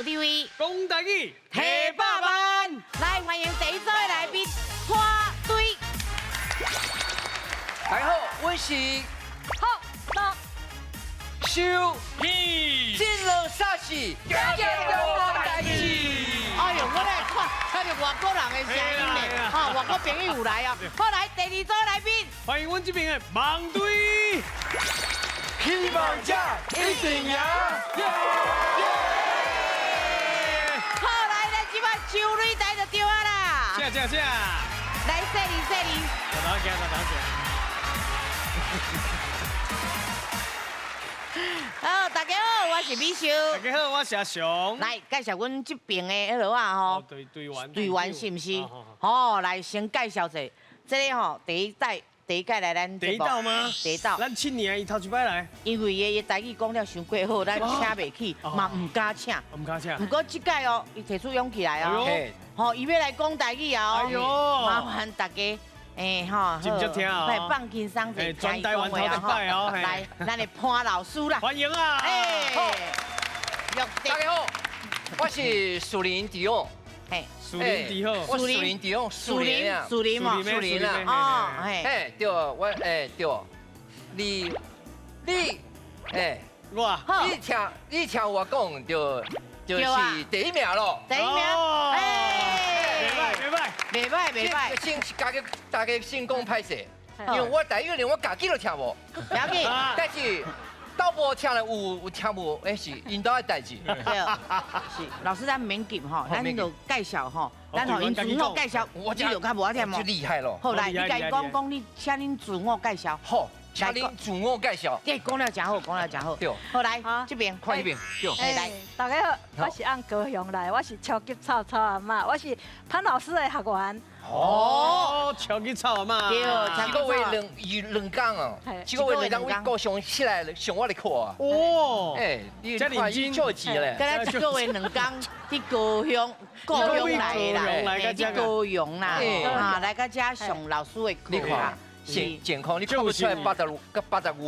智慧，講台語，提百萬，來歡迎第一組的來賓潘隊。大家好，我是好，到修屁，進入煞死，健康代誌。哎呦，我來看，聽著外國人的聲音呢，哈，外國朋友有來哦。好，來第二組來賓，歡迎阮這邊的網隊。希望者一定贏。好，來，咱這擺手擂台就對啊啦。正正正。來，說哩說哩。大家行，大家行。好，大家好，我是美秀。大家好，我是阿雄。來介紹阮這邊的彼落啊吼。隊隊員。隊員是毋是？吼，來先介紹者，這个吼第一代第一屆來咱第一道嗎？第一道。咱7年伊頭一擺來。因為伊的台語講了傷過好，咱請袂起，嘛毋敢請。毋敢請。毋過這屆哦，伊提出勇氣來哦。吼，伊欲來講台語啊！哎呦，麻煩大家。哎吼，真正聽哦，來放輕鬆者，全台灣頭一擺哦，來，咱的潘老師啦，歡迎啊！哎，好，大家好，我是樹林迪奧，嘿，樹林迪奧，我樹林迪奧，樹林啊，樹林嘛，樹林啊，哦，嘿，對，我哎對，你你哎，我，你聽我講就就是第一名咯，第一名，哎。袂歹，袂歹，袂歹。先家己大家先講歹勢，因為我台語連我家己都聽無，了解。但是到無聽了有聽無，欸是𪜶兜的代誌。對，是老師咱免急吼，咱就介紹吼，咱予𪜶自我介紹，你就較無遐忝哦。就厲害咯。好來，你家己講講，你請恁自我介紹。好，請恁自我介紹。對，講了真好，講了真好。對，好來，這邊，看這邊，對。來，大家好，我是按高雄來，我是超級臭臭阿嬤，我是潘老師的學員。哦，超級臭阿嬤。對，一個月兩兩工哦，一個月兩工，為高雄起來上我的課啊。哦，哎，你看伊做錢咧。敢若一個月兩工，佇高雄，高雄來的啦，佇高雄啦，啊，來到遮上老師的課啦。健健康，你看不出來85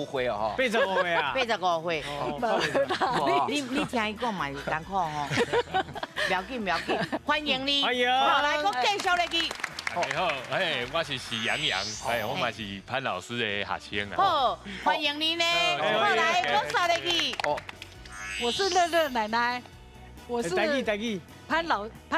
歲哦，八十五歲啊，85歲。你聽伊講嘛是艱苦吼，不要緊不要緊，歡迎你。歡迎。好，來，閣繼續落去。大家好，哎，我是喜羊羊，哎，我嘛是潘老師的學生啊。好，歡迎你呢。好，來，閣煞落去。哦，我是樂樂奶奶，我是潘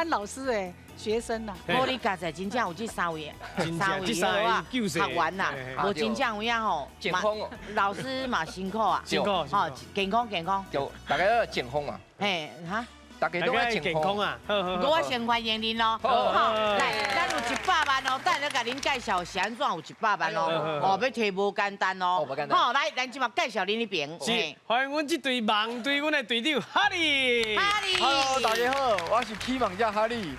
老師的學生呐。我你剛才真正有這三位，三位啊，學員呐，無真正有影吼，健康哦，老師嘛辛苦啊，辛苦，吼，健康健康，就大家要健康嘛。嘿，哈。大家都愛健康啊！我先歡迎恁咯。好，來，咱有100萬哦，等下共恁介紹是按怎有一百萬哦。哦，欲提無簡單哦。好，來，咱這擺介紹恁彼邊。是，歡迎阮這隊網隊，阮的隊長哈利。哈利。 Hello，大家好，我是啟夢者哈利。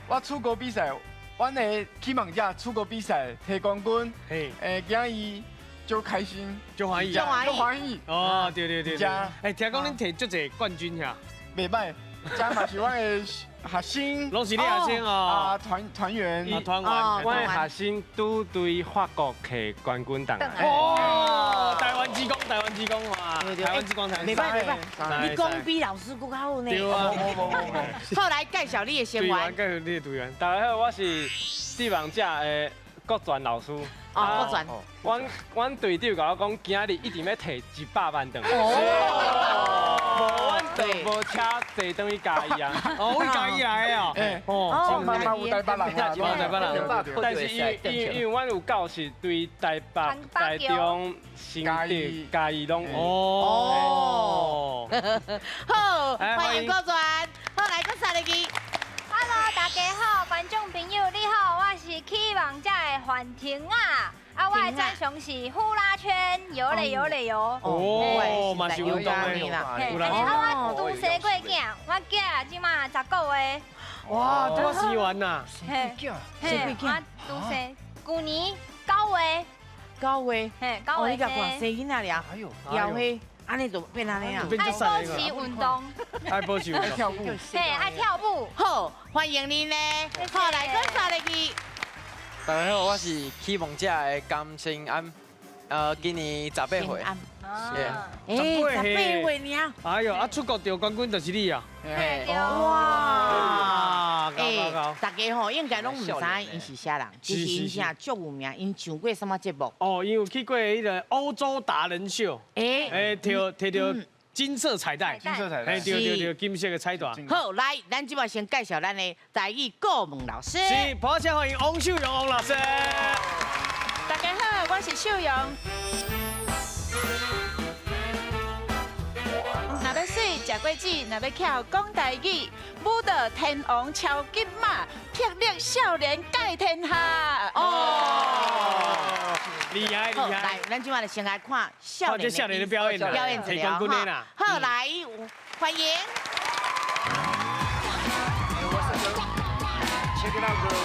我出國比賽，阮的啟夢者出國比賽提冠軍。嘿。今日就開心，就歡喜，就歡喜。哦，對對對。哎，聽講恁提足濟冠軍遐。袂歹，這嘛是阮的學生，攏是你學生哦。啊，團員，團員，阮的學生拄對法國摕冠軍轉來。哦，台灣之光，台灣之光哇！台灣之光，袂歹袂歹，你講比老師閣較好呢。對啊。好，來介紹你的成員。介紹你的隊員。大家好，我是志望者的國全老師。哦，國全。阮隊長共我講，今日一定欲提100萬轉來。哦。無，阮就無車坐轉去嘉義啊！哦，阮嘉義來的哦。哦，嘛有台北人啊，有台北人。但是因為阮有教室對台北、台中、新竹、嘉義攏有。哦。好，歡迎國全。好，來，閣煞落去。 Hello，大家好，觀眾朋友你好，我是啟夢者的范婷啊。啊，我的專長是呼啦圈，游嘞游嘞游。哦，嘛是運動的啦。嘿，啊，我拄生過囝，我囝這馬10個月。哇，拄生完呐。嘿，嘿，我拄生，舊年9月。 9月。嘿，9月。你共看生囡仔爾，哎呦，搖嘿，按呢就變按呢啊。愛保持運動。愛保持運動。愛跳舞。嘿，愛跳舞。好，歡迎你呢。好，來，閣煞落去。大家好，我是啟夢者的甘勝安，今年18歲。哎，18歲爾。哎呦，啊出國得冠軍就是你啊！哇！哎，大家吼應該攏毋知𪜶是啥人，其實𪜶是足有名，𪜶上過啥物節目？哦，𪜶有去過彼个歐洲達人秀，哎，摕著金色彩帶，金色彩帶，對對對，金色的彩帶。好，來，咱這擺先介紹咱的台語顧問老師。是，破聲歡迎王秀蓉王老師。大家好，我是秀蓉。若欲媠食果子，若欲巧講台語，舞蹈天王超級馬，霹靂少年蓋天下。哦，厲害厲害！來，咱這擺就先來看少年的表演，表演一下哈。好，來，歡迎。 Check it out, girl.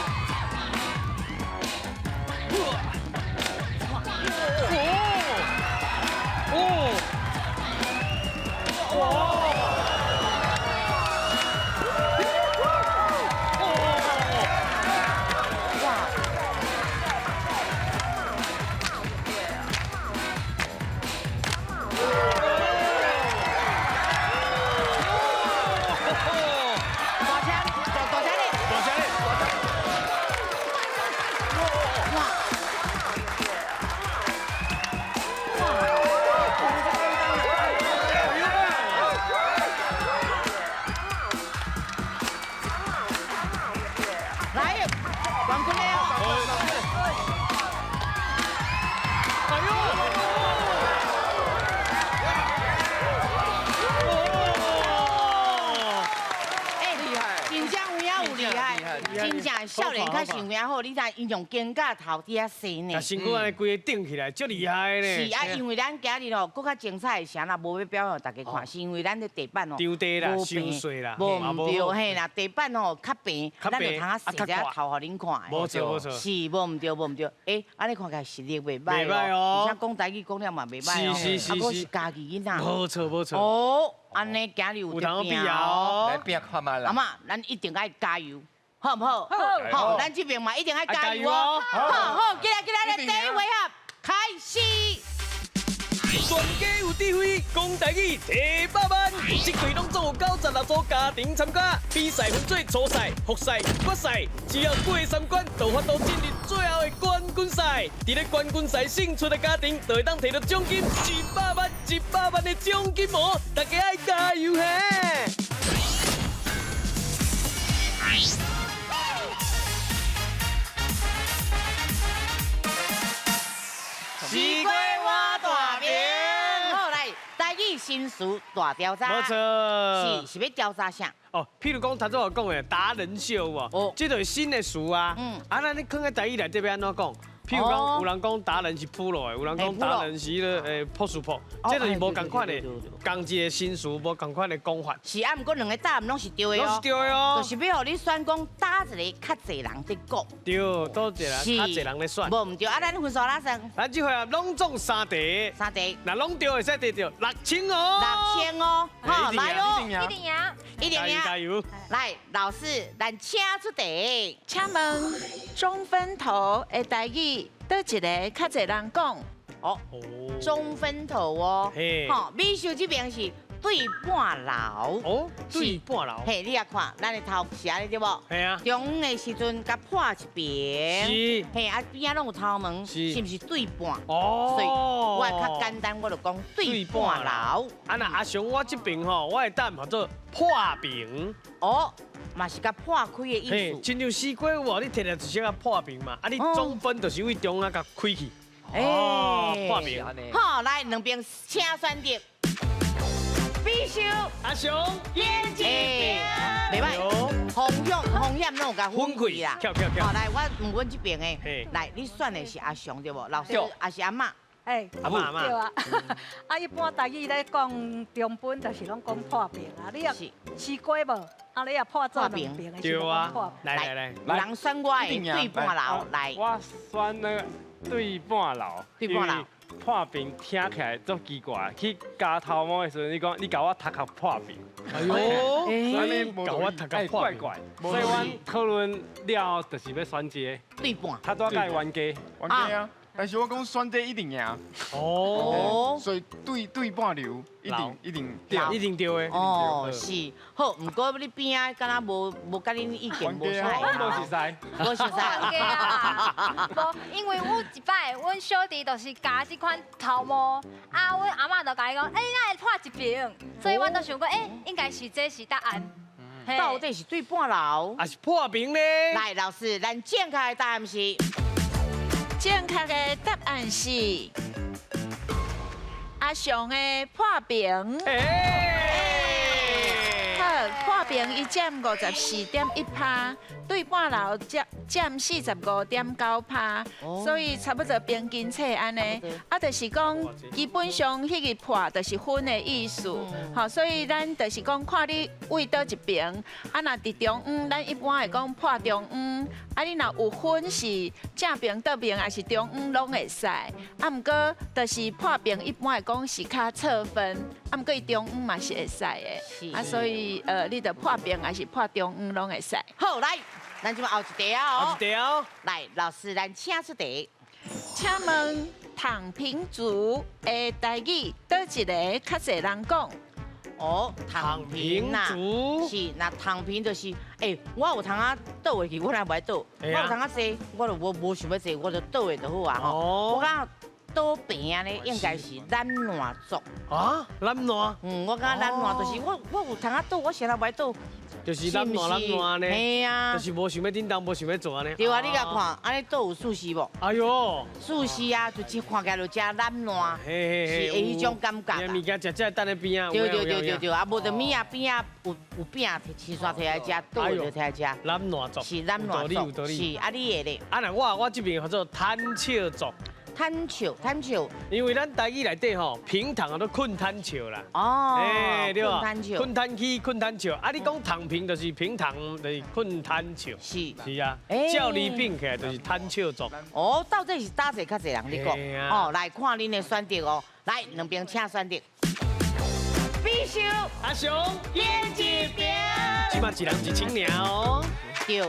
真正少年較是有影好，你知𪜶用肩胛頭佇遐踅呢。身軀按呢規个頂起來，足厲害呢。是啊，因為咱今日吼，閣較精彩的啥啦，無欲表演予大家看，是因為咱的地板吼，場地啦，傷細啦，無毋對嘿啦，地板吼較平，咱就通啊踅這頭予恁看。無錯無錯。是，無毋對無毋對，欸，按呢看起來實力袂䆀哦，而且講台語講了嘛袂䆀哦，是是是啊，閣是家己囡仔。無錯無錯。哦，按呢今日有得拼哦，來拼看覓啦。阿嬤，咱一定愛加油。好毋好？好，咱這邊嘛一定愛加油哦！好好，過來過來，第一回合開始。全家有智慧，講台語提百萬，這隊攏總有96組家庭參加，比賽分做初賽、複賽、決賽，只要過三關，就有法度進入最後的冠軍賽。佇咧冠軍賽勝出的家庭，就會當提著獎金100萬、100萬的獎金哦！大家愛加油嘿！西瓜我大饼，好來，台語新詞大調查，無錯，是欲調查啥？哦，譬如講頭拄仔講的達人秀哦，哦，這就是新的詞啊。嗯，啊，咱你囥佇台語內底欲按怎講？譬如講，有人講達人是普羅的，有人講達人是彼个朴素朴，這就是無仝款的，仝一个新詞，無仝款的講法。是啊，毋過兩个答案攏是對的哦。攏是對的哦。就是欲予你選講佗一个較濟人佇講。對，佗一个較濟人咧選。無毋對，啊，咱分數哪算？咱這回合攏總三題。三題。若攏對會使得著6000哦。6000哦，好，來哦。一定贏。一定贏。加油！來，老師，咱請出題。請問中分頭的台語，佗一个較濟人講？哦，中分頭哦，吼，美秀這邊是對半流。哦，對半流。嘿，你來看，咱的頭是按呢對無？係啊。中央的時陣共破一邊。是。嘿，啊邊仔攏有頭毛，是毋是對半？哦。所以我較簡單，我就講對半流。啊，若阿雄我這邊吼，我的答案叫做破平。哦。嘛是共破開的意思。親像西瓜有無？你摕來就是共破平嘛。啊，你總分就是為中央共開去。哦，破平。好，來兩邊請選擇。必修。阿雄，眼睛。袂歹，風險風險攏有共分開啦。好，來，我問阮這邊的，來，你選的是阿雄對無？老師，還是阿嬤？哎，阿嬤阿嬤。對啊，啊，一般台語咧講中分，就是攏講破平啊。你若西瓜無？啊，你若破做兩邊的，對啊。來來來，人選我的對半流來。我選那個對半流。對半流。破平聽起來足奇怪，去咬頭毛的時陣，你講你共我頭殼破平。哎呦，所以共我頭殼怪怪。所以阮討論了後，就是欲選這个。對半。他拄仔佮伊冤家。冤家啊。但是我讲选这一定赢。哦。所以对对半流一定一定对，一定对的。哦，是。好，毋过你边仔敢若无无佮恁意见无啥。我无熟似。无熟似。无，因为有一摆，阮小弟就是咬这款头毛，啊，阮阿嬷就共伊讲，欸，你哪会破一爿？所以阮就想讲，欸，应该是这是答案。到底是对半流，还是破平咧？来，老师，咱正确的答案是，正确的答案是阿雄的破平。好，破平伊占54.1%，对半流占占45.9%，所以差不多平均册按呢。啊，就是讲基本上彼个破就是分的意思，吼，所以咱就是讲看你位佗一边，啊，若伫中央，咱一般会讲破中央，啊，你若有分是正爿倒爿，还是中央拢会使。啊，毋过就是破平一般会讲是较错分，啊，毋过伊中央嘛是会使的，啊，所以你著破平还是破中央拢会使。好，来，咱这马后一题啊，后一题哦。来，老师，咱请出题。请问躺平族的台语佗一个较济人讲？哦，躺平族是，那躺平就是，欸，我有通啊倒下去，我若无爱倒；我有通啊坐，我就无无想欲坐，我就倒下就好啊吼。我感觉倒平安呢，应该是懒惰族。啊，懒惰？嗯，我感觉懒惰就是我有通啊倒，我啥也无爱倒。就是懒惰懒惰呢，嘿啊，就是无想欲叮当，无想欲做按呢。对啊，你共看，按呢倒有舒适无？哎哟，舒适啊，就看起来就真懒惰，是会彼种感觉。物件食食等咧边仔。对对对对对，啊，无就物仔边仔有有饼，青山摕来食，倒就摕来食。懒惰族。是懒惰族。是啊，你的咧？啊，那我这边叫做贪笑族。贪笑，贪笑，因为咱台语内底吼，平躺啊都困贪笑啦。哦，哎，对吧？困贪起，困贪笑。啊，你讲躺平就是平躺，就是困贪笑。是是啊，照你变起来就是贪笑族。哦，到底是哪济较济人？你讲。哦，来看恁的选择哦。来，两边请选择。必修阿雄，演一边。这马一人一千尔哦。对，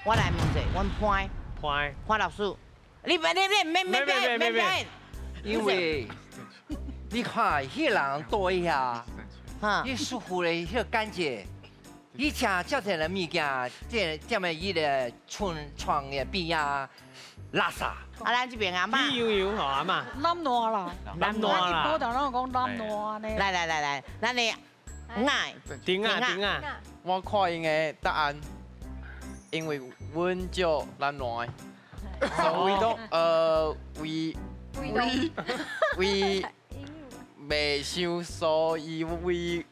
我来问者，阮潘潘潘老师。你别你别免免表演免表演，因为你看彼人倒一下，你舒服的彼个感觉，以前遮济的物件，这踮的伊个床床的边啊，垃圾。啊，咱这边阿嬷，悠悠吼阿嬷，懒惰啦，懒惰啦，一般拢讲懒惰呢。来来来来，咱的爱，顶啊顶啊，我看𪜶的答案，因为阮足懒惰的。所以都为为为袂想，所以为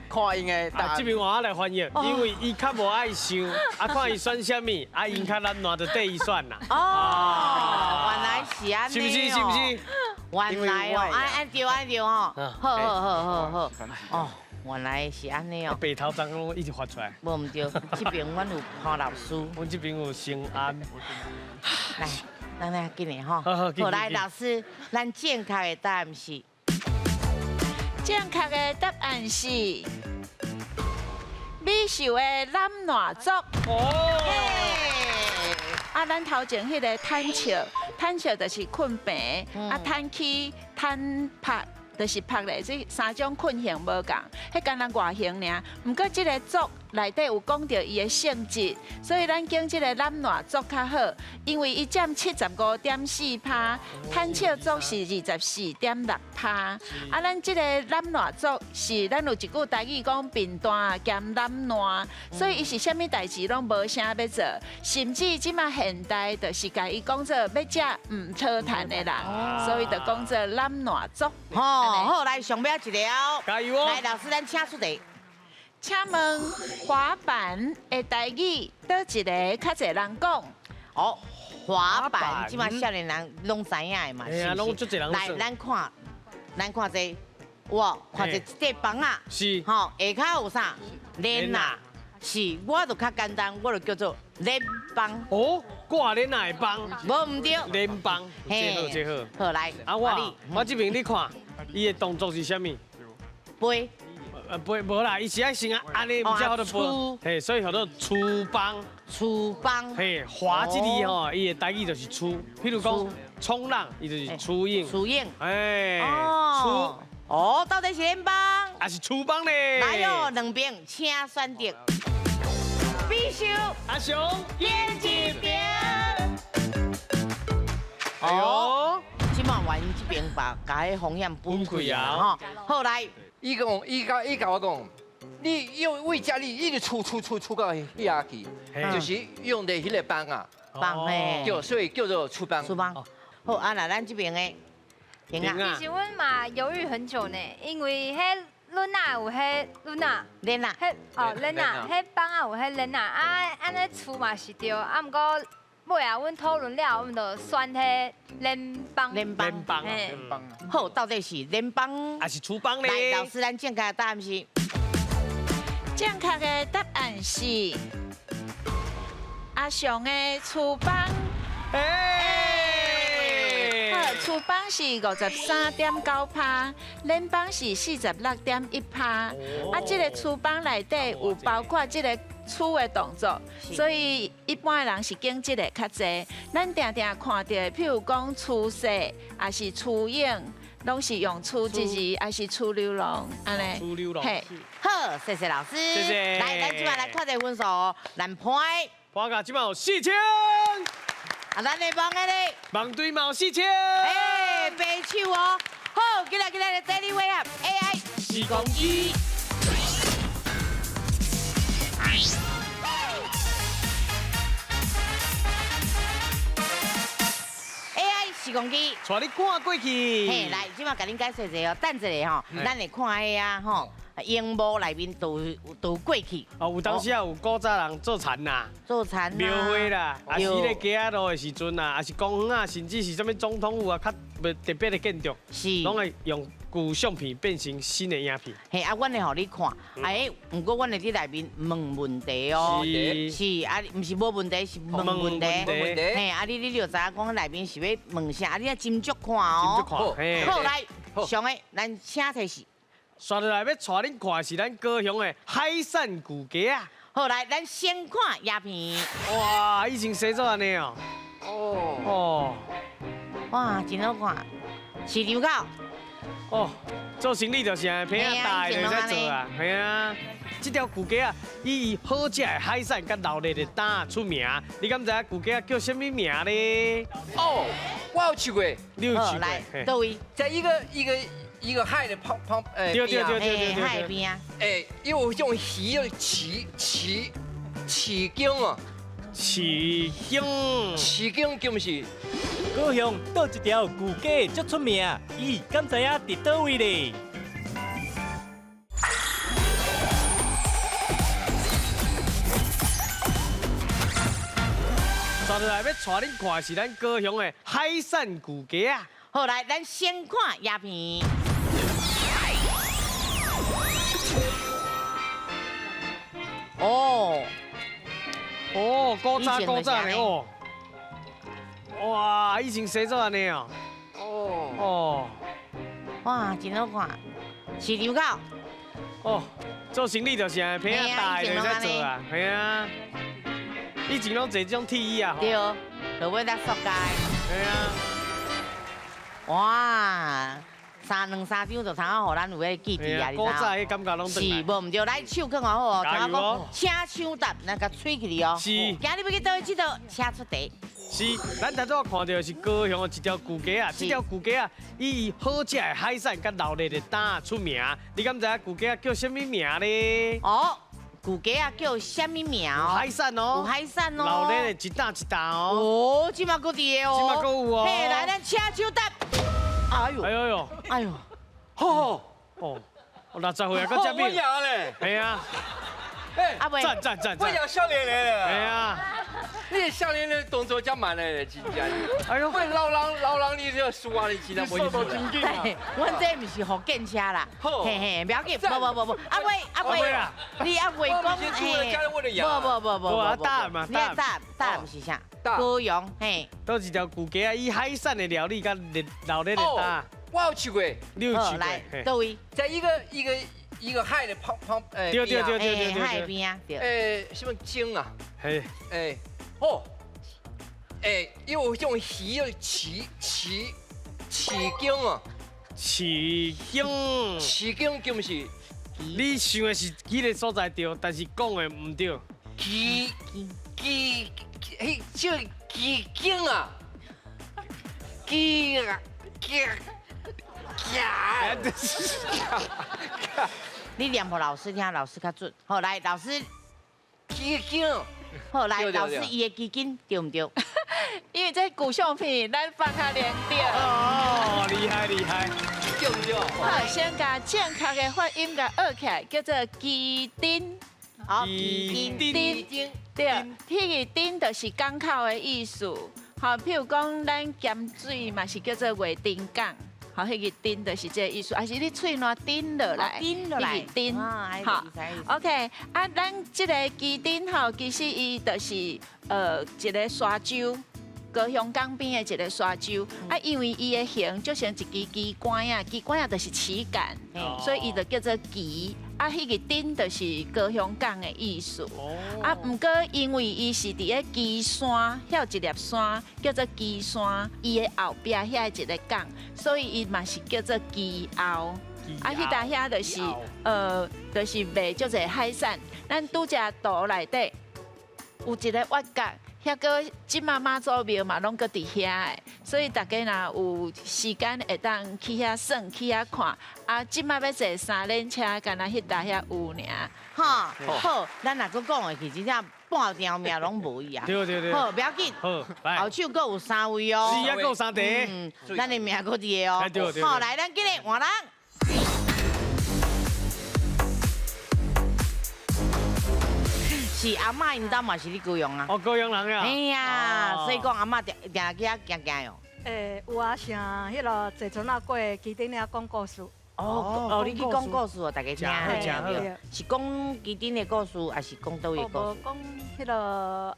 看𪜶的答案。这边我来翻译，因为伊较无爱想，啊看伊选啥物，啊𪜶较懒惰就缀伊选啦。哦，原来是按呢。是不是？是不是？原来哦，按按对按对哦，好好好好好，哦。原来是按呢哦，白头鬃拢一直发出来。无毋对，这边阮有潘老师，阮这边有成安。来，咱来紧的吼。好，来老师，咱正确的答案是，正确的答案是美秀的懒惰族。哦。啊，咱头前彼个贪笑，贪笑就是困平，啊贪起贪拍。就是曝咧，这三种困型无仝，彼敢若外形尔。毋过这个族内底有讲著伊的性质，所以咱拣这个懒惰族较好，因为伊占75.4%，贪笑族是24.6%。啊，咱这个懒惰族是咱有一句台语讲贫惰兼懒惰，所以伊是啥物代志拢无啥欲做，甚至这马现代就是共伊讲做欲食毋讨趁的人，所以就讲做懒惰族。哦，好，来上尾一个哦，加油哦！来，老师，咱请出题。请问滑板的台语佗一个较济人讲？哦，滑板，这马少年人拢知影的嘛，是不是？来，咱看，咱看这，哇，看这这枋仔，是，吼，下跤有啥？链仔，是，我就较简单，我就叫做链枋。哦，挂链仔的枋，无毋对，链枋，这好这好。好来，啊我这边你看，伊的动作是啥物？飞。背無啦，伊是愛先按呢，毋才好做背，嘿，所以叫做廚幫。廚幫。嘿，划這字吼，伊的台語就是出，譬如講衝浪，伊就是出影。出影。哎，出。哦，到底是連幫？還是廚幫咧？來喲，兩邊請選擇。必修。阿雄，演一邊。哎呦，這馬原這邊把共彼風險分開啊，吼。好來。伊講，伊共伊共我講，你用為遮你一直出出出出到遐去，就是用的彼个幫啊，幫嘿，叫所以叫做出幫。出幫。好啊，那咱這邊的，其實阮嘛猶豫很久呢，因為彼輪仔有彼輪仔，鏈仔，彼哦鏈仔，彼枋仔有彼鏈仔，啊按呢厝嘛是對，啊毋過。尾啊，阮討論了，阮就選彼連幫。連幫，連幫。好，到底是連幫，還是廚幫咧？來，老師，咱正確的答案是？正確的答案是阿雄的廚幫。好，廚幫是53.9%，連幫是46.1%。啊，這个廚幫內底有包括這个。出的動作，所以一般的人是揀這个較濟。咱定定看著的，譬如講廚師，抑是廚影，攏是用廚這字，抑是廚流龍，按呢。廚流龍。嘿，好，謝謝老師。謝謝。來，咱這擺來看這分數，咱潘。潘甲這擺有4000。啊，咱的網的咧。網隊嘛有4000。哎，白手哦。好，今日今日的第二位啊，AI 時光機。AI 時光機，帶你看過去。嘿，來，這擺共恁解說一下哦，等一下吼，咱會看彼啊吼，螢幕內面都都過去。哦，有當時啊，有古早人做田啦，做田廟會啦，抑是彼个街仔路的時陣啦，抑是公園啊，甚至是啥物總統府啊，較特別的建築，是，攏會用舊相片變成新的影片。嘿，啊，阮會予你看，哎，毋過阮會佇內面問問題哦，是啊，毋是無問題，是問問題。嘿，啊，你就知影講內面是欲問啥，啊，你愛斟酌看哦。斟酌看，好，來，上个，咱請提示。紲落來欲帶恁看的是咱高雄的海產舊街仔。好，來，咱先看影片。哇，以前生做按呢哦。哦。哦。哇，真好看，市場口。哦，做生理就是按呢，坪仔大的就會使做啊，嘿啊。這條舊街仔，以好食的海產佮鬧熱的擔出名。你敢知影舊街仔叫啥物名咧？哦，我有去過。你有去過？來，佗位？在一個海的旁旁，對對對對對對，海邊啊。哎，有種魚叫魚魚羹啊。魚羹。魚羹叫毋是？高雄佗一條舊街足出名，伊敢知影佇佗位咧？紲落來欲帶恁看的是咱高雄的海產舊街仔。好，來，咱先看影片。哦，哦，古早古早的哦。哇，以前生做按呢哦。哦。哦。哇，真好看，市場口。哦，做生理就是按呢，坪仔大的就會使做啊，嘿啊。以前攏坐這種鐵椅啊。對，落尾才塑膠。嘿啊。哇，兩三張就通啊，予咱有彼个記憶啊，古早彼感覺攏是，無毋對，來手囥偌好哦，聽我講，請搶答，咱共喙起來哦。是。今日欲去佗位𨑨迌，請出題。是，咱頭拄仔看著的是高雄的一條舊街仔，這條舊街仔以好食的海產佮鬧熱的擔出名。你敢知影舊街仔叫啥物名咧？哦，舊街仔叫啥物名哦？海產哦，有海產哦，鬧熱的一擔一擔哦。哦，這馬閣佇的哦，這馬閣有哦。嘿，來，咱請搶答。哎呦，哎呦呦，哎呦，好，哦，60歲啊，閣這我贏咧。嘿啊。哎，阿伯，讚讚讚我贏少年咧。嘿啊。你少年的動作真慢咧，真正。哎呦，喂，老人老人你這輸啊，你真正無意思。阮這毋是福建車啦，嘿嘿，不要緊，無無無無，阿伯阿伯，你阿伯講嘿，無無無無無，答案嘛，你答答案是啥？高雄嘿。佗一條舊街仔，以海產的料理佮熱鬧熱的擔。我有去過，你有去過？來，佗位？在一個一个海的旁旁，对对对对对对，海边啊，对。什么鲸啊？嘿，哦，有种鱼叫旗旗旗鲸啊，旗鲸，旗鲸叫毋是？你想的是彼个所在对，但是讲的毋对。旗旗，彼这旗鲸啊，旗啊旗。你念予老师听，老师较准。好，来，老师，基金。好，来，老师，伊的基金对毋对？因为这古相片，咱放较连对。哦，厉害厉害，对毋对？好，先共正确的发音共学起来，叫做基丁。好，基丁。对，彼个丁就是港口的意思。好，譬如讲咱咸水嘛是叫做月丁港。好，彼个丁就是这个意思，还是你喙澜顶落来，顶落来，顶，好，OK，啊，咱这个旗顶吼，其实伊就是一个沙洲，高雄港边的一个沙洲，啊，因为伊的形就像一支旗杆仔，旗杆仔就是旗杆，所以伊就叫做旗。啊，彼个顶就是高雄港的意思。啊，毋过因为伊是伫咧旗山，遐有一粒山叫做旗山，伊的后壁遐一个港，所以伊嘛是叫做旗后。啊，彼搭遐就是就是卖足济海产。咱拄只图内底有一个越角。遐个这马妈祖庙嘛，拢阁伫遐的，所以大家若有时间会当去遐耍，去遐看。啊，这马欲坐三轮车，干焦彼搭遐有尔。哈，好，咱若阁讲下去，真正半条命拢无去啊。对对对。好，不要紧。好，后手阁有三位哦。是啊，阁有三题。嗯，咱的命阁伫个哦。对对。好，来，咱今日换人。是阿嬷𪜶兜嘛是咧高雄啊？哦，高雄人呀。哎呀，所以讲阿嬷定定去遐行行哟。有啊，像彼个坐船仔过旗顶遐讲故事。哦哦，你去讲故事哦，大家听。是讲旗顶的故事，还是讲佗位的故事？讲彼个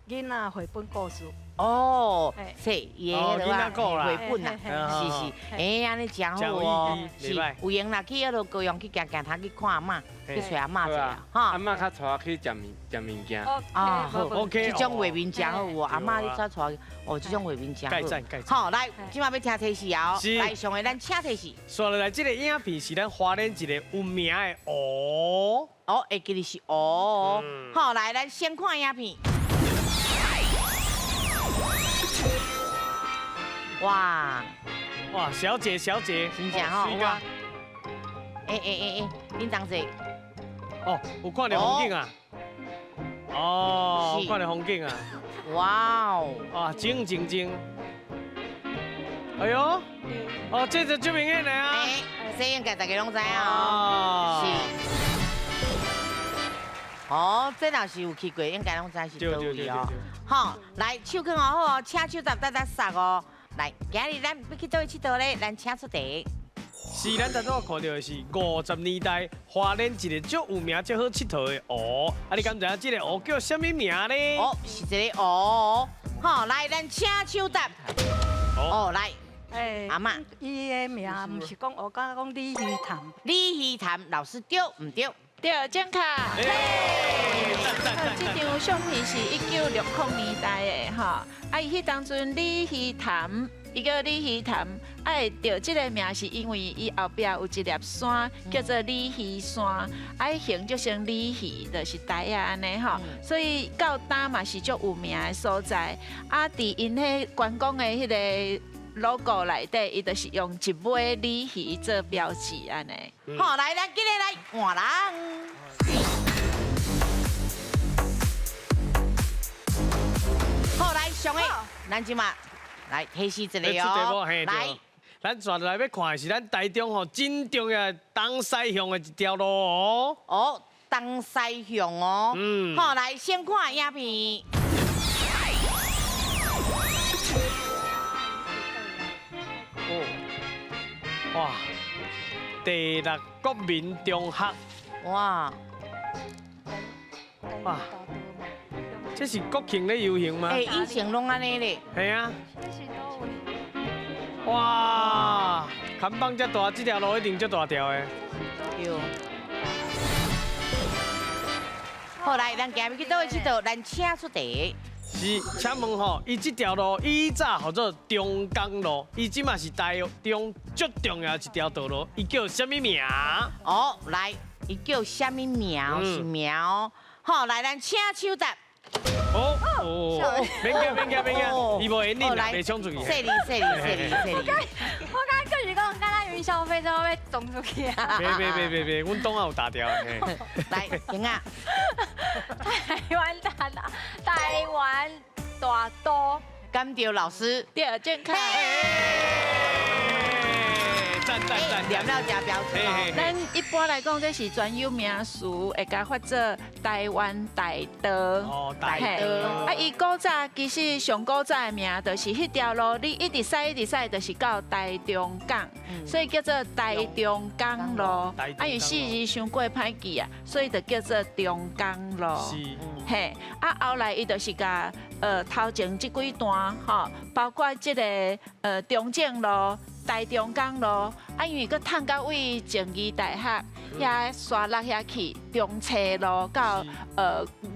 囡仔绘本故事。哦，是伊的彼个绘本啊，是是，哎，按呢真好哦，是有闲啦，去彼落高雄去行行，通去看阿嬷，去揣阿嬷者哈。阿嬷较带我去食物食物件。啊，好，OK，这种画面真好哦，阿嬷你才带，哦，这种画面真好。好，来，这马欲听提示哦，来，上个咱请提示。煞落来，这个影片是咱花莲一个有名的湖。哦，会记得是湖。好，来，咱先看影片。哇哇，小姐小姐，真正吼，哇！恁同齐。哦，有看到风景啊？哦，看到风景啊！哇哦！哇，静静静。哎呦，哦，这就足明显的啊！这应该大家拢知影哦。是。哦，这若是有去过，应该拢知是佗位哦。好，来，手囥好哦，请手搭搭搭杀哦。来，今日咱欲去佗位𨑨迌咧？咱请出题。是咱头拄仔看到的是50年代花莲一个足有名、足好𨑨迌的湖。啊，你敢知影这个湖叫啥物名咧？哦，是这个湖。好，来，咱请手答。哦，来，阿嬷，伊的名毋是讲湖，敢讲鲤鱼潭。鲤鱼潭，老师对毋对？对，正确。这张相片是1960年代的吼，啊，伊彼当阵鲤鱼潭，伊叫鲤鱼潭，啊，会得这个名是因为伊后壁有一粒山叫做鲤鱼山，啊，形就像鲤鱼，就是台仔按呢吼，所以到今嘛是足有名的所在。啊，伫𪜶彼观光的彼个 logo 内底，伊就是用一尾鲤鱼做标志按呢。好，来，咱今日来换人。好，来上个，咱这马来提示一个哦。来，咱转来欲看的是咱台中吼真重要东西向的一条路哦。哦，东西向哦。嗯。好，来先看影片。哦，哇，第六国民中学。哇。哇。这是国庆咧游行吗？欸，以前拢按呢咧。系啊。这是佗位？哇，看板遮大，这条路一定足大条的。对。來，咱今日去佗位𨑨迌，咱請出題。是，請問吼，伊這條路以早號做中港路，伊這馬是台中足重要一條道路，伊叫啥物名？哦，來，伊叫啥物名？是名哦。好，來，咱請手答。哦哦，免驚免驚免驚，伊無緣你啦，袂衝出去。細膩細膩細膩細膩。我剛剛就是講，敢若雲霄飛車欲衝出去啊！別別別別別，阮董仔有打掉。來，停啊！台灣大道，敢著老師？對，正確。讚讚讚，念了真標準。咱一般來講，這是專有名詞，會共發做台灣大道。哦，大道。啊，伊古早其實上古早的名，就是彼條路，你一直駛一直駛，就是到台中港，所以叫做台中港路。啊，因為四字傷過歹記啊，所以就叫做中港路。是。嘿，啊，後來伊就是共頭前這幾段吼，包括這個中正路、台中港路，啊，因為閣褪到位靜宜大學遐沙落遐去，中車路到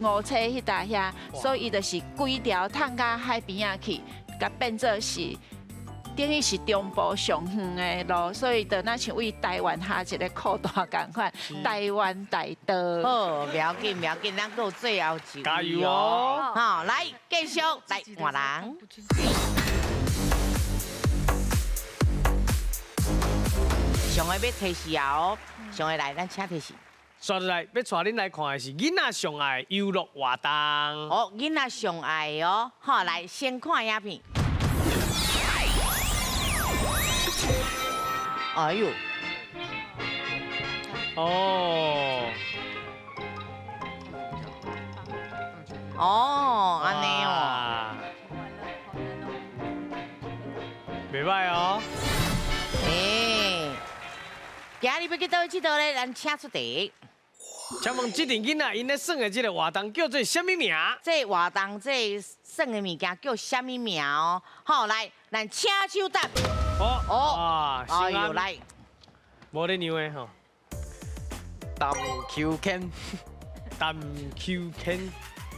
五車彼搭遐，所以伊就是規條褪到海邊仔去，共變做是等於是中部上遠的路，所以就若像為台灣下一個擴大仝款，台灣大道。好，不要緊，不要緊，咱閣有最後一位。加油哦！好，來繼續來換人。上個欲提示啊哦，上個來，咱請提示。煞落來，欲帶恁來看的是囡仔上愛遊樂活動。哦，囡仔上愛哦，好，來先看影片。哎呦，哦，哦，按呢哦，袂䆀哦。欸，今日欲去佗位𨑨迌咧？咱請出題。請問這陣囡仔𪜶咧耍的這個活動叫做啥物名？這個活動，這個耍的物件叫啥物名哦？好，來，咱請手答。哦哦，哎呦，來，無咧讓的吼。盪秋千，盪秋千。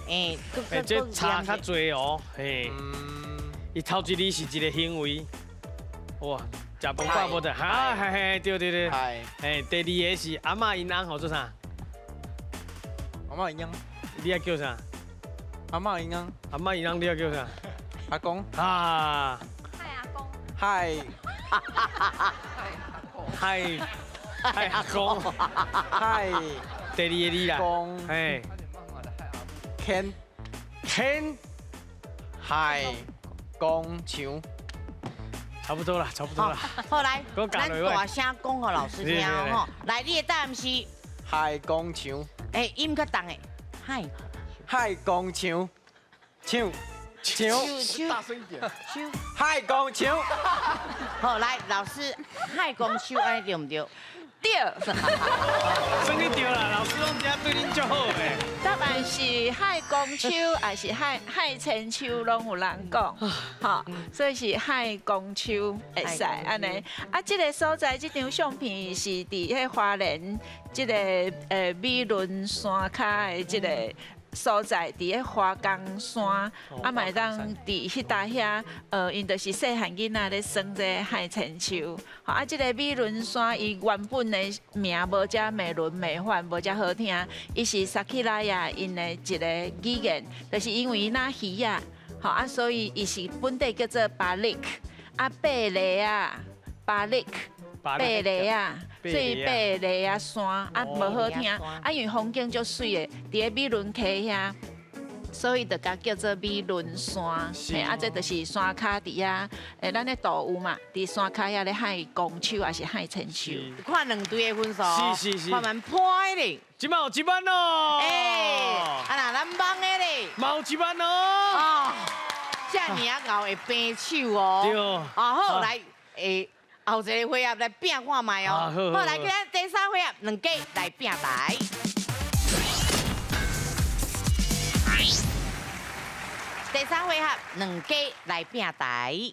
欸，欸，這差較濟哦，嘿。伊頭一字是一個行為，哇，食飯飽無得，哈，嘿嘿，對對對，嘿，第二个是阿嬤𪜶翁號做啥？阿嬤𪜶翁，你愛叫啥？阿嬤𪜶翁，阿嬤𪜶翁，你愛叫啥？阿公。啊。嗨阿公。嗨。嗨。嗨阿公。嗨。第二个你啦。公。嘿。牵。牵。海公墙。差不多啦，差不多啦。好來，咱大聲講予老師聽吼。來，你的答案是？海公牆。欸，音較重的，海。海公牆，牆牆，大聲一點。海公牆。好，來，老師，海公牆按呢對毋對？對。算你對啦，老師攏知影對恁足好的。答案是海公樹，還是海千秋，攏有人講，吼，所以是海公樹會使按呢。啊，這个所在，這張相片是佇彼花蓮這个美崙山跤的這个所在，佇彼華岡山，啊嘛會當佇彼搭遐，𪜶就是細漢囡仔咧耍這个海千秋。吼，啊，這个美崙山伊原本的名無遮美輪美奐，無遮好聽，伊是撒奇萊雅𪜶的一个語言，就是因為伊若魚仔，吼啊，所以伊是本地叫做巴力，啊，貝雷啊，巴力。貝雷啊，所以貝雷啊山啊無好聽，啊因為風景足媠的，佇个美崙溪遐，所以就共叫做美崙山。嘿，啊這就是山跤佇遐，咱的圖有嘛，佇山跤遐咧海公樹還是海千樹。看兩隊的分數，是是是，看蠻破的咧。這擺有一萬咯。欸，啊若咱網的咧，嘛有一萬咯。哦，這爾啊𠢕會平手哦。對。啊好，來，欸。後一个回合來拼看覓哦，好，來，今仔第三回合兩家來拼台。第三回合兩家來拼台。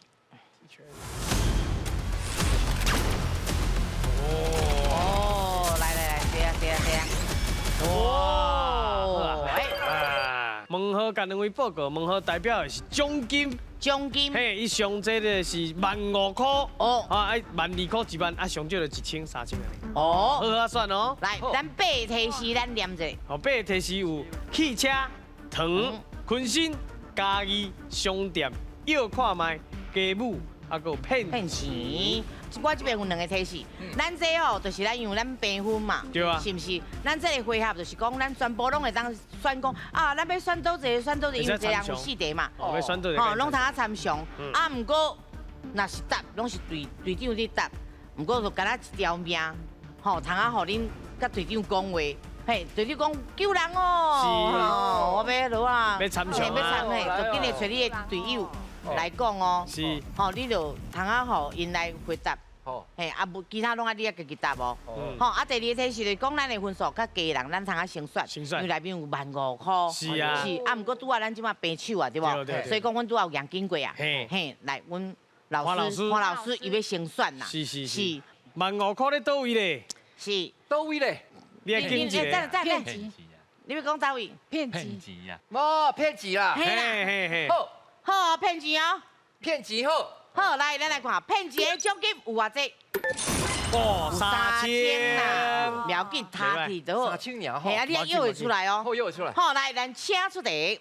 哦，來來來，對啊對啊對啊。哇！哎，号佮两位报告，问号代表的是奖金，奖金，嘿，伊上济的是15000块，哦，啊，12000块1万，啊，上少就1000、3000按呢。哦，好好选哦。来，咱八个提示，咱念者。好，八个提示有汽车、糖、昆山、嘉义、商店、药看觅、鸡母，啊，阁有骗骗钱。我这边有两个提示，咱这哦，就是咱因为咱平分嘛，对啊，是毋是？咱这个回合就是讲，咱全部拢会当选讲啊，咱欲选佗一个，选佗一个，因为一个人有四题嘛，欲选佗一个，吼，拢通啊参详。啊，毋过若是答，拢是队队长咧答，毋过就干焦一条命，吼，通啊，予恁佮队长讲话，嘿，队长讲救人哦，我欲落啊，欲参详，欲参嘿，就紧来揣你的队友来讲哦，是，吼，你就通啊，予𪜶来回答。嘿，啊无其他拢爱你爱家己答哦。吼，啊第二个提示就是讲咱的分数较低人，咱通啊先选，因为内面有15000块。是啊。是，啊，毋过拄仔咱这马平手啊，对无？所以讲阮拄仔有赢紧过啊。嘿，来，阮老师，潘老师伊欲先选啦。是是是。15000块咧佗位咧？是。佗位咧？你爱拣一个。骗钱。你欲讲佗位？骗钱。无骗钱啦。嘿嘿嘿。好。好，骗钱哦。骗钱好。好，来，咱来看骗钱的奖金有偌济？哦，3000啦，不要紧，他去就好。3000尔，嘿啊，你约会出来哦。好，约会出来。好，来，咱请出题。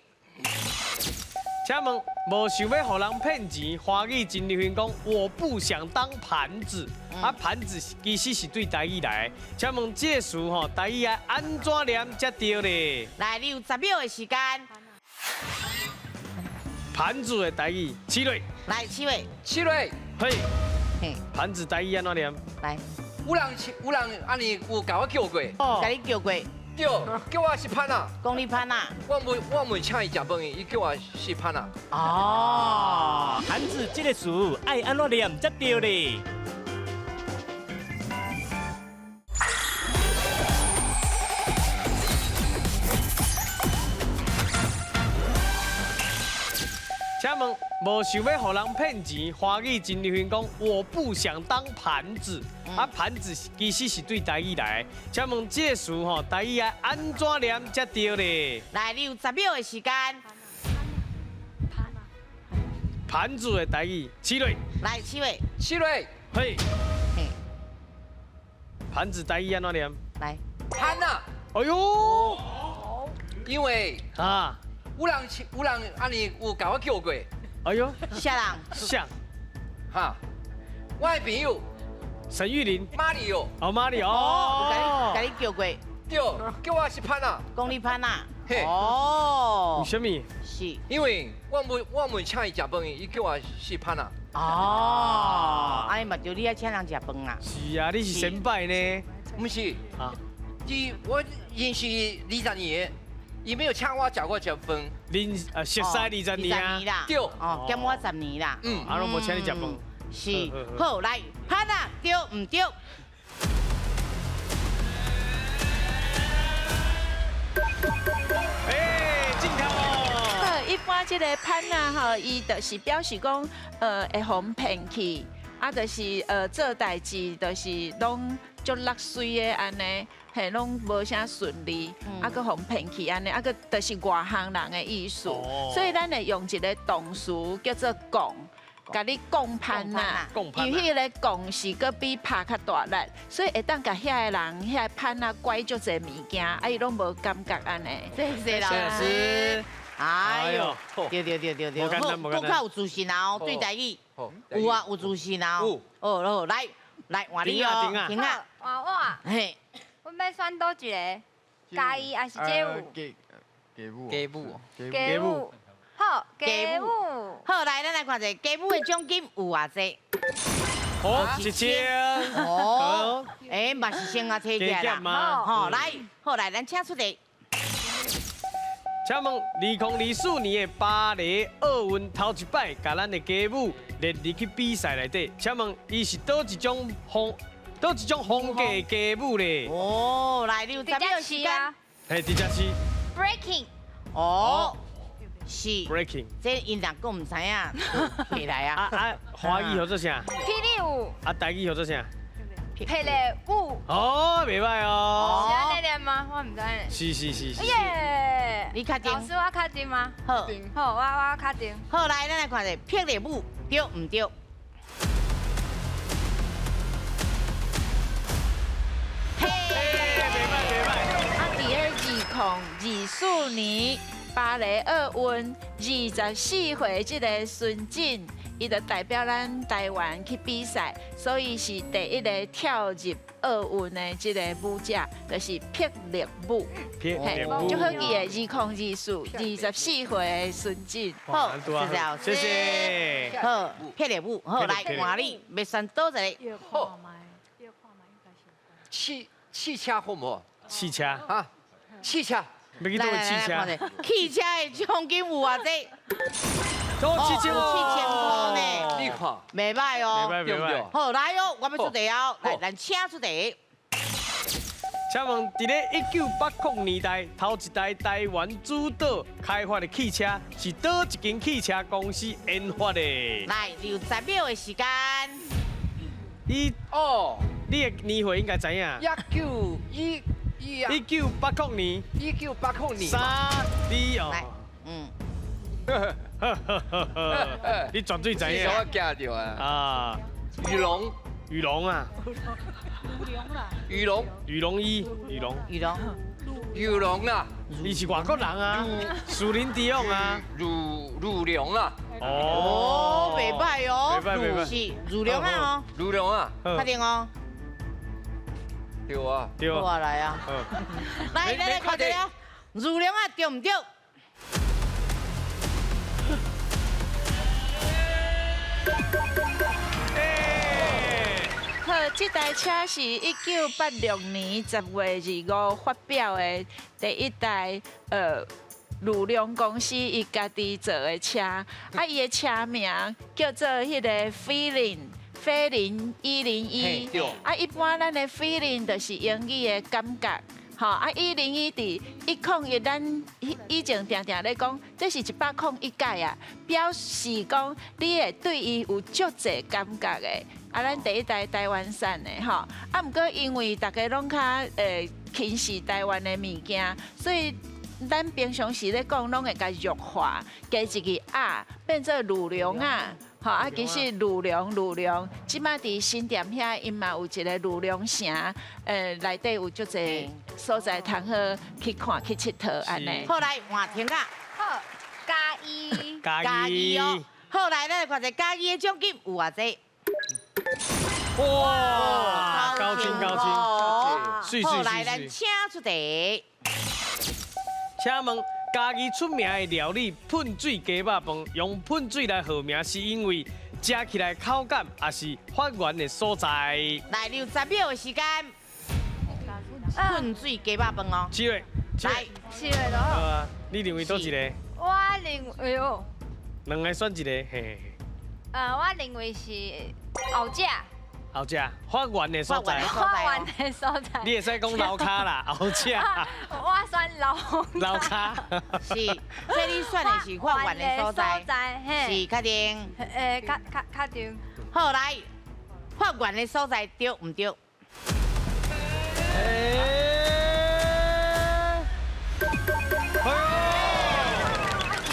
请问，无想欲予人骗钱，华语真流行讲，我不想当盘子。啊，盘子其实是对台语来的。请问这个词吼，台语爱按怎念才对咧？来，你有10秒的时间。盘子的台语，七瑞。来，七位。七瑞。嘿。嘿。盘子台语按怎念？来。有人有人按呢有共我叫过。哦。共你叫过。对，叫我是潘啊。讲你潘啊。我袂请伊食饭，伊叫我是潘啊。哦。盘子这个词爱按怎念才对咧？请问，无想欲予人骗钱，华语真流行讲，我不想当盘子。啊，盘子其实是对台语来的。请问这个词吼，台语爱按怎念才对咧？来，你有10秒的时间。盘子的台语，七瑞。来，七位。七瑞。嘿。盘子台语按怎念？来。盘啊！哎呦。因为啊。有人有人按呢有共我叫过。哎呦，啥人？啥？哈，我的朋友沈玉琳。马里奥。哦，马里奥。共你叫过。对，叫我是潘啊。讲你潘啊。嘿。哦。为什么？是。因为我袂请伊食饭，伊叫我是潘啊。哦。哎嘛对，你爱请人食饭啊。是啊，你是先辈呢。毋是。啊。我认识20年。伊没有请我食过食饭，恁熟识20年啊，对，哦，减我10年啦，嗯，啊，拢无请你食饭，是，好，来，潘啊，对毋对？哎，正确哦。好，一般这个潘啊，吼，伊就是表示讲，会予人骗去，啊，就是做代志，就是拢足落水的按呢。嘿，拢无啥顺利，啊，阁予人骗去按呢，啊，阁就是外行人的意思，所以咱会用一个动词叫做讲，共你讲攀啊，因为彼个讲是阁比拍较大力，所以会当共遐个人遐个攀啊拐足济物件，啊伊拢无感觉按呢。谢谢老师。哎呦，对对对对对，好，阁较有自信啊，对台语，有啊，有自信啊。哦，好，来来换你哦，停啊，换我。嘿。阮欲选佗一个？嘉义还是街舞？街舞。街舞。街舞。好，街舞。好，来，咱来看一下街舞的奖金有偌济？好，1000。哦，哎，嘛是先啊，提起来啦。好，来，好来，咱请出题。请问，2024年的巴黎奥运头一摆，共咱的街舞列入去比赛内底，请问伊是佗一种风？佗一种风格的街舞咧？哦，来，你有10秒时间。嘿，直接是。 Breaking。哦，是。 Breaking。这𪜶若阁毋知影，起来啊。啊，华语叫做啥？霹雳舞。啊，台语叫做啥？霹靂舞。哦，袂歹哦。是按呢念吗？我毋知呢。是是是是。耶！你确定？老师，我确定吗？好，好，我确定。好，来，咱来看一下霹靂舞对毋对？嘿，袂歹袂歹。啊，伫咧2024年巴黎奥运，24岁这个孙振，伊就代表咱台湾去比赛，所以是第一个跳入奥运的这个舞者，就是霹靂舞。霹靂舞。就好记的，2024，24岁的孙振。好，谢谢老师。谢谢。好，霹靂舞，好，来换你，欲选佗一个？好。汽车好毋好？汽车。啊，汽车。欲去佗位试车？汽车的奖金有偌济？ 7000 7000箍呢？你看，袂歹哦，袂歹袂歹。好，来哦，我欲出题哦，来，咱请出题。请问，伫咧1980年代，头一台台湾主导开发的汽车是佗一间汽车公司研发的？来，留10秒的时间。你哦，你的年岁应该知影。1980年。1980年。 3、2哦。嗯。你绝对知影。我惊著啊！啊，羽绒，羽绒啊。羽绒，羽绒衣，羽绒，羽绒，羽绒啊！伊是外国人啊，树林迪昂啊，羽绒啊！哦，袂歹哦，袂歹袂歹，是羽绒啊哦，羽绒啊，确定哦，对啊，对啊，来啊，来来来，看一下，羽绒啊对毋对？好，这台车是1986年10月25发表的第一台裕隆公司伊家己做的车，啊，伊的车名叫做彼个飞凌，飞凌101。啊，一般咱的飞凌就是英语的感觉，吼，啊，101伫101，咱以前定定咧讲，这是101届啊，表示讲你会对伊有足济感觉的。啊，咱第一台台湾产的吼，啊，毋过因为大家拢较轻视台湾的物件，所以咱平常时咧讲，拢会共弱化，加一个啊，变做裕隆啊，吼啊，其实裕隆裕隆，这摆伫新店遐，𪜶嘛有一个裕隆城，内底有足济所在通好去看去𨑨迌按呢。好，来换停啊。好，嘉义。嘉义哦。好，来，咱来看一下嘉义的奖金有偌济。哇，高清高清，好，来，咱请出题。请问嘉义出名的料理喷水鸡肉饭，用喷水来号名，是因为食起来口感，还是发源的所在？来，留10秒的时间。喷水鸡肉饭哦。7月，来， 7月多少？你认为佗一个？我认为哦。两个选一个，嘿嘿。我认为是后者。后者发源的所在。发源的所在。你会使讲楼跤啦，后者。我选楼。楼跤。是，所以你选的是发源的所在。是，确定。确定。好，来，发源的所在对毋对？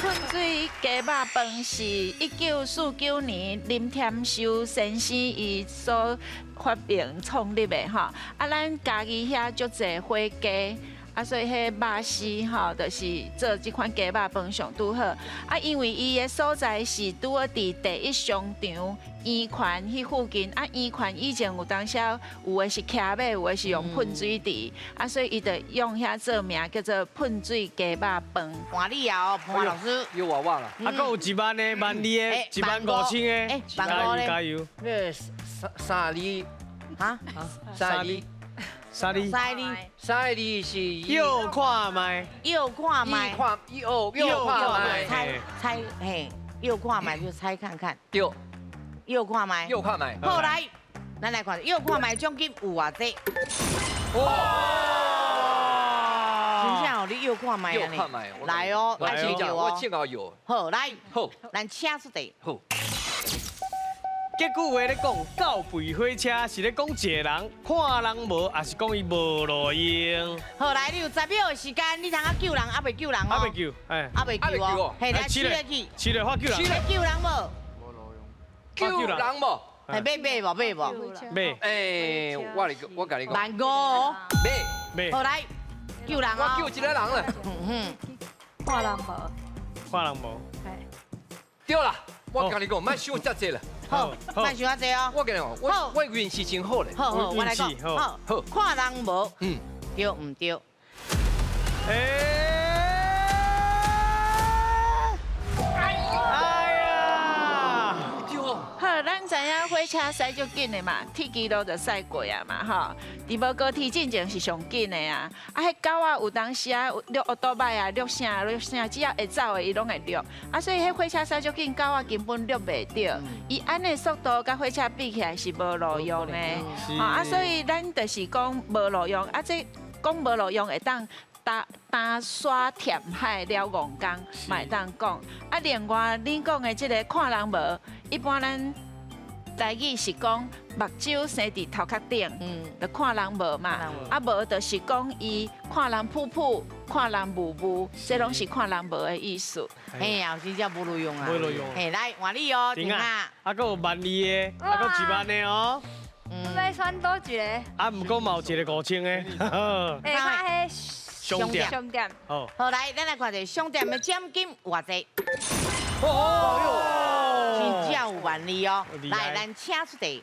喷水鸡肉饭是1949年林添修先生伊所发明创立的吼，啊，咱嘉义遐足济火鸡，啊，所以彼肉丝吼，就是做这款鸡肉饭上拄好。啊，因为伊的所在是拄好伫第一商场圆环彼附近，啊，圆环以前有当时有的是骑马，有的是用喷水池，啊，所以伊就用遐做名叫做喷水鸡肉饭。换你啊，潘老师。又换我啦。啊，阁有1万的、1万2的、1万5千的，加油加油。那三字哈？三字。三字，三字是又看觅，又看觅，又看觅，猜猜嘿，又看觅就猜看看，对，又看觅，又看觅。好来，咱来看，又看觅奖金有偌济？哇！真正哦，你又看觅又看觅，来哦，来哦，我正好有。好来，好，咱请出题。好。这句话咧讲，狗吠火车是咧讲一个人看人无，还是讲伊无路用？好，来，你有10秒的时间，你通啊救人，犹未救人哦。犹未救，哎，犹未救哦。嘿，来，试咧去，试咧发救人。救人无？救人无？哎，买买无买无？买。哎，我共你讲。万五哦。买买。好，来，救人哦。我救一个人了。看人无？看人无。对啦，我共你讲，莫想遮济啦。好，莫想遮济哦。我共你讲，我运气真好咧。好好，我来讲。好，看人无？嗯，对毋对？哎呀！好，咱知影火车驶足紧的嘛，铁支路就驶过啊嘛，吼。伫无高铁进前是上紧的啊。啊，彼狗仔有当时啊，掠乌多摆啊，掠啥掠啥，只要会走的，伊拢会掠。啊，所以彼火车驶足紧，狗仔根本掠袂著。伊按呢速度佮火车比起来是无路用的。啊，所以咱就是讲无路用。啊，这讲无路用会当。打沙填海了戆工，嘛会当讲。啊，另外恁讲的这个看人无，一般咱台语是讲目睭生伫头壳顶，就看人无嘛。啊，无就是讲伊看人噗噗，看人雾雾，这拢是看人无的意思。嘿呀，真正无路用啊。无路用。嘿，来换你哦，婷啊。啊，阁有万字的，啊，阁1万的哦。欲选佗一个？啊，毋过嘛有一个5000的。会较彼。商店，商店。好，好来，咱来看一下商店的奖金偌济。哦哟，真正有万字哦。来，咱请出题。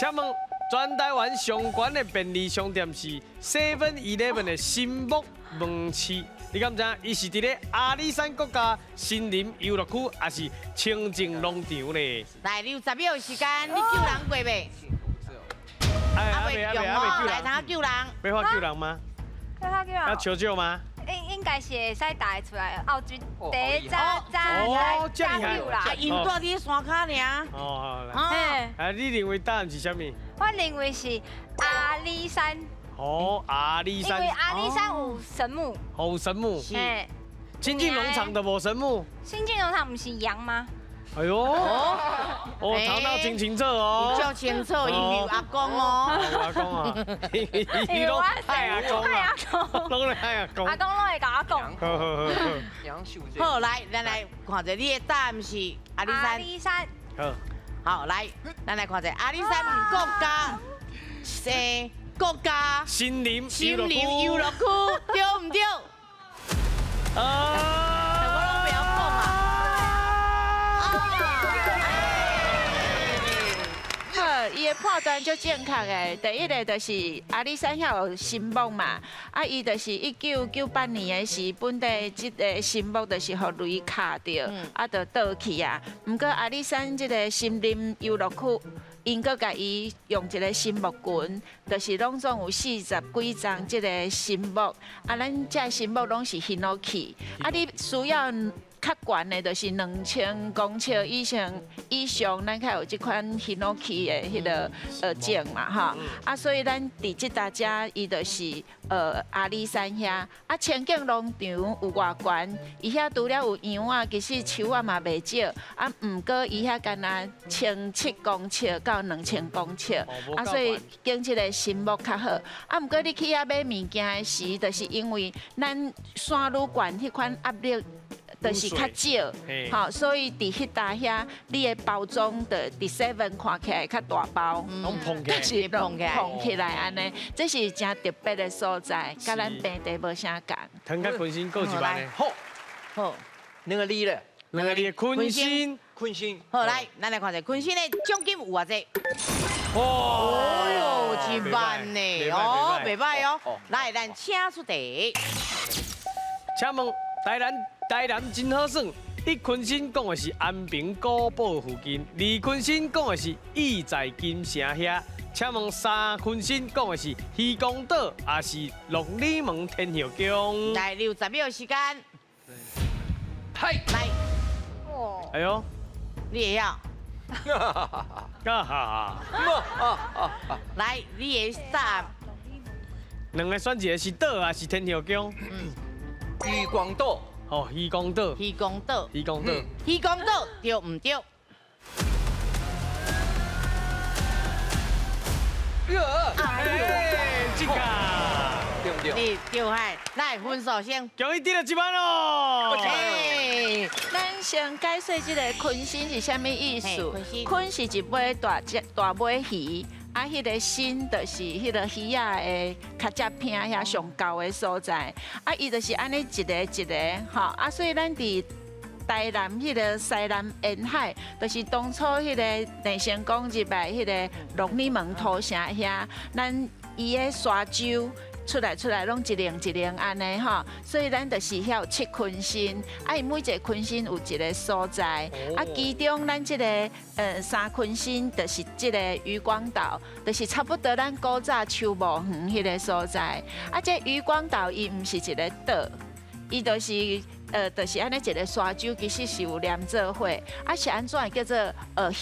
请问，全台湾上悬的便利商店是 7-Eleven 的新木门市，你敢知影？伊是伫咧阿里山国家森林游乐区，还是清境农场咧？来，你有10秒的时间，你救人过未？哎，犹未用哦，来，通救人。欲发救人吗？要求救吗？应该是会使答得出来，后一第一早早早救啦。啊，𪜶住伫山跤尔。哦，好来。啊，你认为答案是啥物？我认为是阿里山。哦，阿里山。因为阿里山有神木。哦，有神木。是。清境农场的无神木。清境农场毋是羊吗？哎呦，哦，头脑真清楚哦，足清楚，因为有阿公哦，阿公啊，伊拢害阿公啊，拢咧害阿公，阿公拢会共我讲。好好好，好，来，咱来看一下你的答案是阿里山。阿里山。好，好，来，咱来看一下阿里山国家，国家森林森林游乐区，对毋对？啊。伊的判断足正确的，第一个就是阿里山遐有神木嘛，啊，伊就是1998年的时，本地这个神木就是予雷敲著，啊，就倒去啊。毋过阿里山这个森林游乐区，𪜶阁共伊用一个神木群，就是拢总有40几丛这个神木，啊，咱这神木拢是ヒノキ，啊，你需要。较悬的，就是2000公尺以上，以上咱较有这款ヒノキ的彼个种嘛吼。啊，所以咱伫这搭遮，伊就是阿里山遐。啊，清境农场有偌悬，伊遐除了有羊仔，其实树仔嘛袂少。啊，毋过伊遐干焦1700公尺到2000公尺，啊，所以景这个神木较好。啊，毋过你去遐买物件的时，就是因为咱山愈悬，彼款压力。就是较少，吼，所以伫彼搭遐，你的包装就伫 seven 看起来较大包，拢膨起来，是膨起来按呢，这是真特别的所在，佮咱平地无啥仝。腾甲坤星阁一万的，好，好，两个字咧，两个字，坤星，坤星。好，来，咱来看一下坤星的奖金有偌济？哦哟，1万呢，哦，袂歹哦。来，咱请出题。请问台南？台南真好耍，一坤星讲的是安平古堡附近，二坤星讲的是意在金城遐。请问三坤星讲的是渔光岛，还是鹿耳门天后宫？来，你有10秒时间。嗨，来。哎呦，你会晓？哈哈。来，你的答案。两个选一个是岛还是天后宫？渔光岛。哦，渔光岛，渔光岛，渔光岛，渔光岛，对毋对？哎，这个对不对？你对嗨，来分数先。恭喜得了一万哦！哎，咱先解释这个鯤鯓是啥物意思？鯤是一尾大只大尾鱼，啊，彼个鯓就是彼个鱼仔的尻脊坪遐上高的所在，啊，伊就是按呢一个一个，吼，啊，所以咱伫台南彼个西南沿海，就是当初彼个郑成功入来彼个龙里门土城遐，咱伊的沙洲。出来出来，拢一零一零按呢吼，所以咱就是遐有七鯤鯓，啊，伊每一个鯤鯓有一个所在，啊，其中咱这个三鯤鯓就是这个渔光岛，就是差不多咱古早秋雾园彼个所在，啊，这渔光岛伊毋是一个岛，伊就是就是按呢一个沙洲，其实是有连做伙，啊是按怎会叫做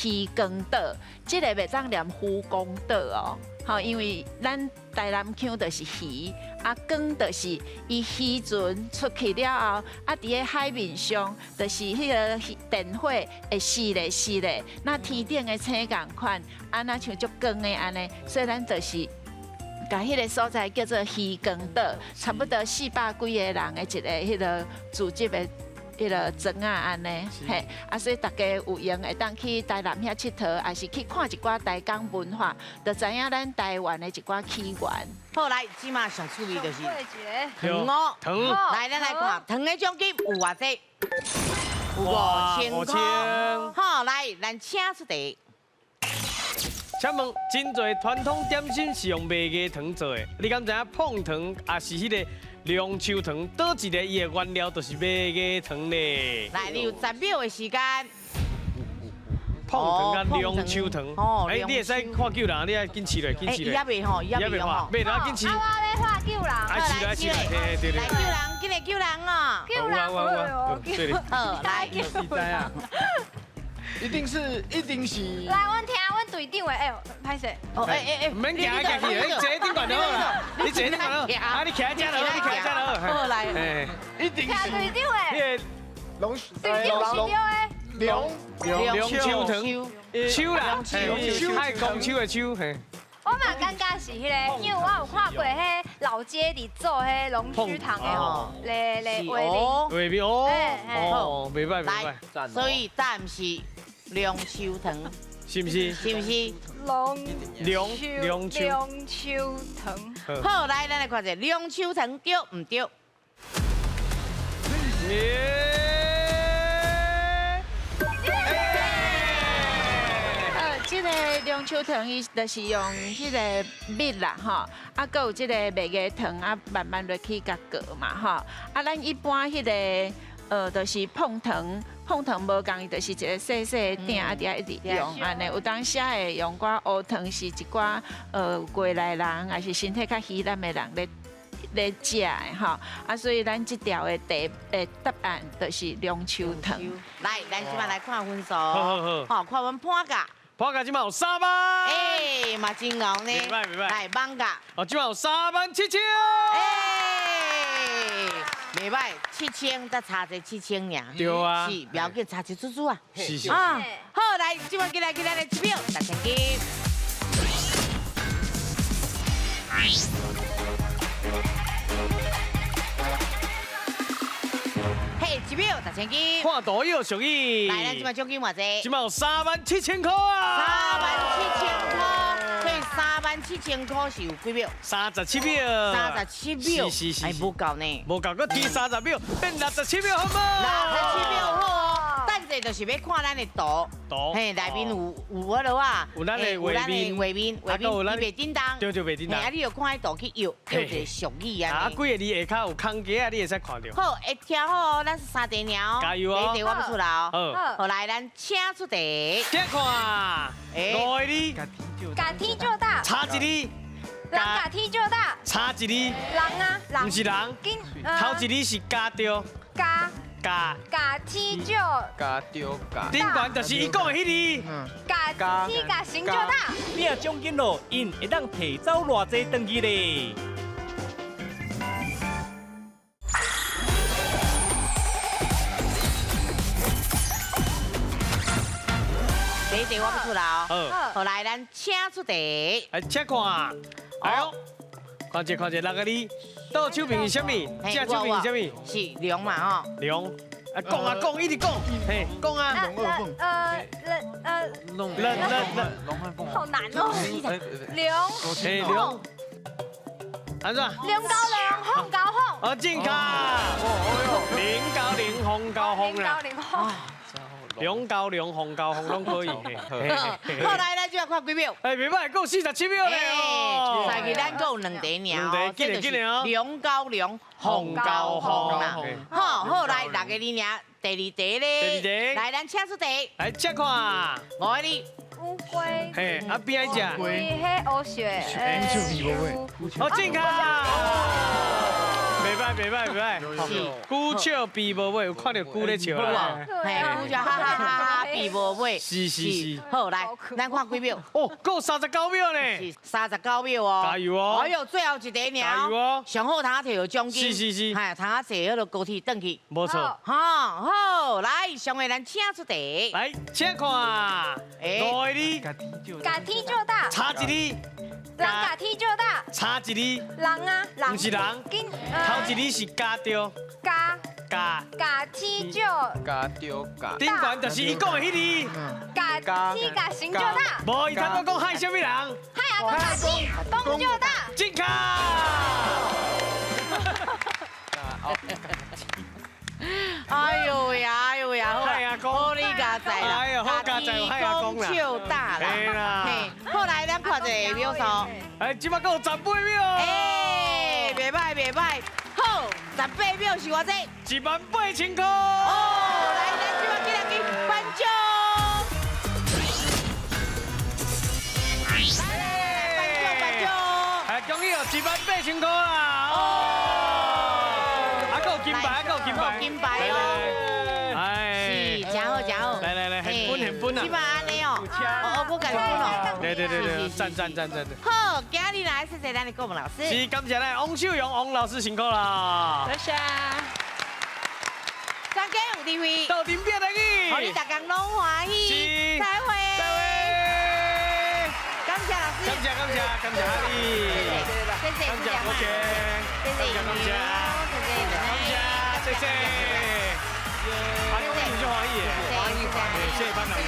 渔光岛？这个袂当念渔光岛哦。吼，因为咱台南腔就是鱼，啊光就是伊渔船出去了后，啊伫咧海面上，就是彼个电火会熄咧熄咧，那天顶的星仝款，啊若像足光的按呢，所以咱就是共彼个所在叫做渔光岛，差不多400几个人的一个彼个组织的。彼个庄仔按呢，嘿，啊，所以大家有闲会当去台南遐𨑨迌，也是去看一寡台港文化，就知影咱台湾的一寡起源。好，来，这马上趣味就是糖哦，糖，来，咱来看糖的奖金有偌济？有5000块。好，来，咱请出题。请问，真济传统点心是用麦芽糖做的，你敢知影椪糖也是彼个龙秋糖，佗一个伊的原料就是麦芽糖咧？来，你有10秒的时间。椪糖佮龙秋糖，哦，哎，你会使看救人，你爱紧试咧，紧试咧。伊犹未吼，伊犹未用吼，未啦，紧试。啊，我欲看救人。爱试来试来，对对对。来救人，紧来救人哦。救人，好，来。一定是，一定是。来，阮听阮队长的，哎呦，歹势。哦，哎哎哎，毋免行来行去，你坐顶悬就好啦。你坐顶悬好，啊，你徛遮就好，你徛遮就好。好来，一定是。听队长的。龙队长是对的。龙秋糖，秋啦，爱讲秋的秋，嘿。我嘛感觉是彼个，因为我有看过彼老街伫做彼龙须糖的吼，咧咧画面。画面哦，哦，袂歹袂歹。所以答案是龙秋糖，是毋是？是毋是？龙龙龙秋糖。好，来，咱来看者龙秋糖对毋对？这个龙秋糖伊就是用彼个蜜啦吼，啊，阁有这个麦芽糖啊，慢慢落去共过嘛吼。啊，咱一般彼个就是椪糖，椪糖无仝，伊就是一个细细的鼎，啊，伫遐一直用按呢。有当时会用寡乌糖，是一寡过来人，抑是身体较虚懒的人咧食的吼。啊，所以咱这条的题的答案就是龙秋糖。来，咱这摆来看分数，好，看阮潘甲。潘甲这摆有3万，哎，嘛真𠢕呢，袂歹袂歹。来，艋舺，哦，这摆有37000，哎，袂歹，7000才差一7000尔，对啊，是，不要紧，差一丝丝啊，是是。啊，好，来，这摆进来进来来，一秒6000金。嘿，一秒6000金。看图有俗语。来，咱这摆奖金偌济？这摆有37000块啊！ 37000块，所以37000块是有几秒？37秒。37秒。是是是。哎，无够呢。无够，阁提30秒，变67秒，好无？67秒好哦。等者就是欲看咱的图。图。嘿，内面有彼落啊？有咱的画面。画面，画面，伊袂振动。对对，袂振动。啊，你就看彼图去摇，摇一个俗语啊。啊，几个字下跤有空格啊，你会使看著。好，会听好哦，咱是3题尔哦。加油哦！第一题我欲出来哦。好。好，来，咱请出题。请看。5个字。共天做大。差一字。人共天做大。差一字。人啊，人。毋是人。头一字是加著。加。加。共天做。加著加。顶悬就是伊讲的彼字。共天共成就大。领奖金咯，𪜶会当提走偌济转去咧？第一题我欲出啦哦。好，来，咱请出题。来，请看。哎呦，看者看者，六个字，倒手边是啥物？正手边是啥物？是龙嘛吼。龙。啊，讲啊讲，一直讲，嘿，讲啊。龙龙龙龙好难哦。龙。嘿，龙。按怎？龙高龙，凤高凤。哦，正确。龙高龙，凤高凤啦。龙高龙，龙高龙，凤高凤，拢可以。好，来，来，就要看几秒。哎，袂歹，阁47秒咧。再去咱阁有两题尔哦。两题，紧紧哦。龙高龙，凤高凤啦。好，好，来，六个字尔，第二题咧。第二题。来，咱请出题。来，请看。五个字。乌龟。嘿，啊边一只？龟迄乌雪。好，正确。袂歹，袂歹，袂歹。龟笑鳖无尾，有看著龟咧笑啦。嘿，龟笑哈哈哈哈，鳖无尾。是是是。好，来，咱看几秒？哦，阁39秒呢。是39秒哦。加油哦！哎呦，最后一题尔。加油哦！上好通摕到奖金。是是是。嘿，通坐彼个高铁转去。无错。好，好，来，上个咱请出题。来，请看。五个字。共天就大。差一字。人共天就大。差一字。人啊，人。毋是人。头一字是加著。加。加。共天就。加著加。顶悬就是伊讲的彼字。共天共成就大。无，伊头拄讲害啥物人？害阿公共天公就大。正确。哎呦呀，哎呦呀，海阿公，好你佳哉啦，哎呦，好佳哉，海阿公啦，笑大啦，嘿，后来咱看一个秒数，哎，这摆阁有18秒，哎，袂歹袂歹，好，18秒是偌济？18000块。哦，来，咱这摆进来去颁奖，来，颁奖颁奖，哎，恭喜哦，18000块啦，哦。金牌，阁有金牌，金牌哦！哎，是，真好真好。来来来，很分很分啊！这摆按呢哦，哦，我家己分哦。对对对对，赞赞赞赞。好，今日来谢谢咱的顾问老师。是，感谢咱王秀荣王老师辛苦啦。多谢。专家有智慧，到阵变来去，予你逐工拢欢喜。再会。再会。感谢老师。感谢感谢感谢阿丽。谢谢，感谢国姐。谢谢，感谢谢谢，阿公你就欢喜，欢喜，谢谢潘老师。